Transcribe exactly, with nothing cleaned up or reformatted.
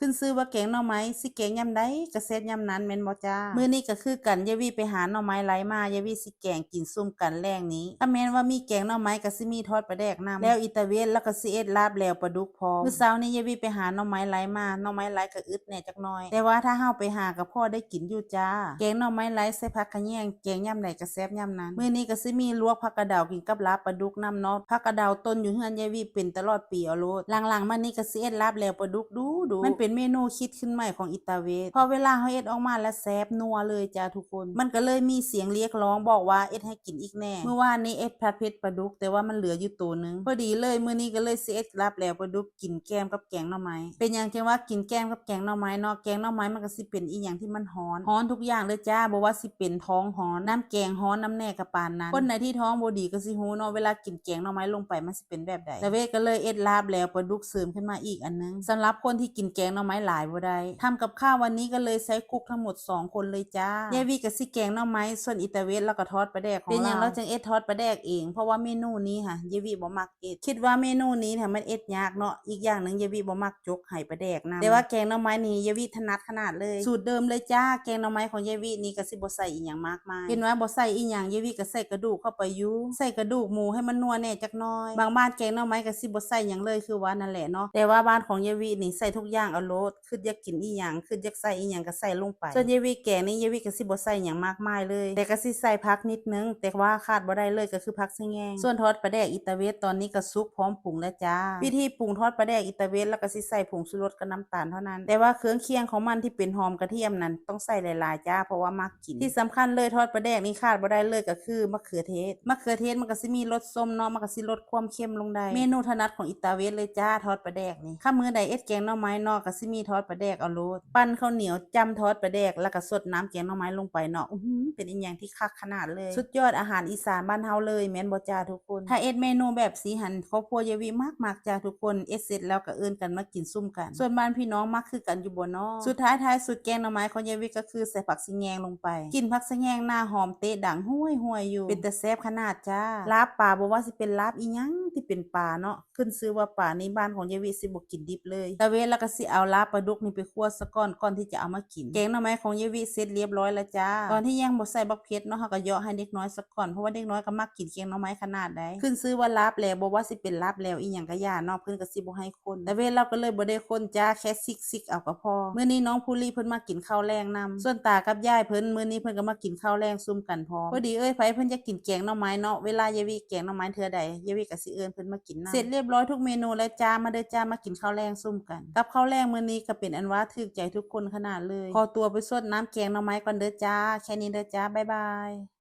ขึ้นชื่อว่าแกงหน่อไม้ สิแกงยามใดก็แซ่บยามนั้น แม่นบ่จ้า มื้อนี้ก็คือกัน ยายวิไปหาหน่อไม้ไลมา ยายวิสิแกงกินซุ่มกันแลงนี้ ถ้าแม่นว่ามีแกงหน่อไม้ก็สิมีทอดปลาแดกนำ แล้วอีตาเวช แล้วก็สิเอ็ดลาบแหลวปลาดุกพร้อม มื้อเช้านี้ยายวิไปหาหน่อไม้ไลมา หน่อไม้ไลก็อึดแหน่จักหน่อย แต่ว่าถ้าเฮาไปหาก็พอได้กินอยู่จ้า แกงหน่อไม้ไลใส่ผักขะแยง แกงยามใดก็แซ่บยามนั้น มื้อนี้ก็สิมีลวกผักกะเดากินกับลาบปลาดุกนำเนาะ ผักกะเดาต้นอยู่เฮือนยายวิเป็นตลอดปีเอาโลด หลังๆ มานี้ก็สิเอ็ดลาบแหลวปลาดุกดูดู มันเป็นเมนูคิดขึ้นใหม่ของอีตาเวช พอเวลาเฮาเอ็ดออกมาแล้วแซ่บนัวเลยจ้าทุกคน มันก็เลยมีเสียงเรียกร้องบอกว่าเอ็ดให้กินอีกแหน่ มื้อวานนี้เอ็ดผัดเผ็ดปลาดุก แต่ว่ามันเหลืออยู่โตหนึ่ง พอดีเลย มื้อนี้ก็เลยสิเอ็ดลาบแหลวปลาดุกกินแกล้มกับแกงหน่อไม้ เป็นหยังจังว่ากินแกล้มกับแกงหน่อไม้เนาะ แกงหน่อไม้มันก็สิเป็นอีหยังที่มันฮ้อน ฮ้อนทุกอย่างเลยจ้า บ่ว่าสิเป็นท้องฮ้อน น้ำแกงฮ้อนนำแหน่ก็ปานนั้น คนไหนที่ท้องบ่ดีก็สิฮู้เนาะ เวลากินแกงหน่อไม้ลงไปมันสิเป็นแบบใด ตาเวชก็เลยเอ็ดลาบแหลวปลาดุกเสริมขึ้นมาอีกอันนึง สำหรับคนที่กินแกงหน่อไม้หลายบ่ได้ ทำกับข้าววันนี้ก็เลยใช้กุ๊กทั้งหมดสองคนเลยจ้า ยายวิก็สิแกงหน่อไม้ ส่วนอีตาเวชแล้วก็ทอดปลาแดกของเรา เป็นหยังเราจึงเอ็ดทอดปลาแดกเอง เพราะว่าเมนูนี้ค่ะ ยายวิบ่มักเอ็ด คิดว่าเมนูนี้เนี่ยมันเอ็ดยากเนาะ อีกอย่างหนึ่งยายวิบ่มักจกไหปลาแดกนำ แต่ว่าแกงหน่อไม้นี่ยายวิถนัดขนาดเลย สูตรเดิมเลยจ้า แกงหน่อไม้ของยายวินี่ก็สิบ่ใส่อีหยังมากมาย เห็นว่าบ่ใส่อีหยัง ยายวิก็ใส่กระดูกเข้าไปอยู่ ใส่กระดูกหมูให้มันนัวแหน่จักหน่อย บางบ้านแกงหน่อไม้ก็สิบ่ใส่หยังเลย คือว่านั่นแหละเนาะ แต่ว่าบ้านของยายวินี่ใส่ทุกอย่างเอาโลด คิดอยากกินอีหยัง คิดอยากใส่อีหยังก็ใส่ลงไป ส่วนยายวิแกงนี่ยายวิก็สิบ่ใส่หยังมากมายเลย แต่ก็สิใส่ผักนิดนึง แต่ว่าขาดบ่ได้เลยก็คือผักสะแงง ส่วนทอดปลาแดกอีตาเวชตอนนี้ก็สุกพร้อมปรุงแล้วจ้า วิธีปรุงทอดปลาแดกอีตาเวชแล้วก็สิใส่ผงชูรสกับน้ำตาลเท่านั้น แต่ว่าเครื่องเคียงของมันที่เป็นหอมกระเทียมนั้นต้องใส่หลายๆจ้า เพราะว่ามักกิน ที่สำคัญเลยทอดปลาแดกนี่ขาดบ่ได้เลยก็คือมะเขือเทศ มะเขือเทศมันก็สิมีรสส้มเนาะ มันก็สิลดความเค็มลงได้ เมนูถนัดของอีตาเวชเลยจ้า ทอดปลาแดกนี่ คันมื้อใดเอ็ดแกงหน่อไม้เนาะ ก็สิมีทอดปลาแดกเอาโลด ปั้นข้าวเหนียวจ้ำทอดปลาแดก แล้วก็ซดน้ำแกงหน่อไม้ลงไปเนาะ อื้อหือ เป็นอีหยังที่คักขนาดเลย สุดยอดอาหารอีสานบ้านเฮาเลย แม่นบ่จ้าทุกคน ถ้าเอ็ดเมนูแบบสีหัน ครอบครัวยายวิมักๆจ้าทุกคน เอ็ดเสร็จแล้วก็เอิ้นกันมากินซุ่มกัน ส่วนบ้านพี่น้องมักคือกันอยู่บ่น้อ สุดท้ายท้ายสุดแกงหน่อไม้ของยายวิก็คือใส่ผักสะแงงลงไป กินผักสะแงงหน้าหอมเตะดังห้วยๆอยู่ เป็นตาแซ่บขนาดจ้า ลาบปลา บ่ว่าสิเป็นลาบอีหยังที่เป็นปลาเนาะ ขึ้นชื่อว่าปลานี่บ้านของยายวิสิบ่กินดิบเลย ตาเวชแล้วก็สิเอาลาบปลาดุกนี่ไปคั่วซะก่อน ก่อนที่จะเอามากิน แกงหน่อไม้ของยายวิเสร็จเรียบร้อยแล้วจ้า ตอนที่ยังบ่ใส่บักเผ็ดเนาะ เฮาก็เหยาะให้เด็กน้อยซะก่อน เพราะว่าเด็กน้อยก็มักกินแกงหน่อไม้ขนาดใด ขึ้นชื่อว่าลาบแหลว บ่ว่าสิเป็นลาบแหลวอีหยังก็อย่าเนาะ เพิ่นก็สิบ่ให้คน ตาเวชเราก็เลยบ่ได้คนจ้า แค่ซิกๆเอาก็พอ มื้อนี้น้องภูริเพิ่นมากินข้าวแลงนำ ส่วนตากับยายเพิ่น มื้อนี้เพิ่นก็มากินข้าวแลงซุ่มกันพร้อม พอดีเอ้ยไผเพิ่นอยากกินแกงหน่อไม้เนาะ เวลายายวิแกงหน่อไม้เทื่อใด ยายวิก็สิเอิ้นเพิ่นมากินนำ เสร็จเรียบร้อยทุกเมนูแล้วจ้า มาเด้อจ้า มากินข้าวแลงซุ่มกัน กับข้าวแลงมื้อนี้ก็เป็นอันว่าถูกใจทุกคนขนาดเลย ขอตัวไปซดน้ำแกงหน่อไม้ก่อนเด้อจ้า แค่นี้เด้อจ้า บ๊ายบาย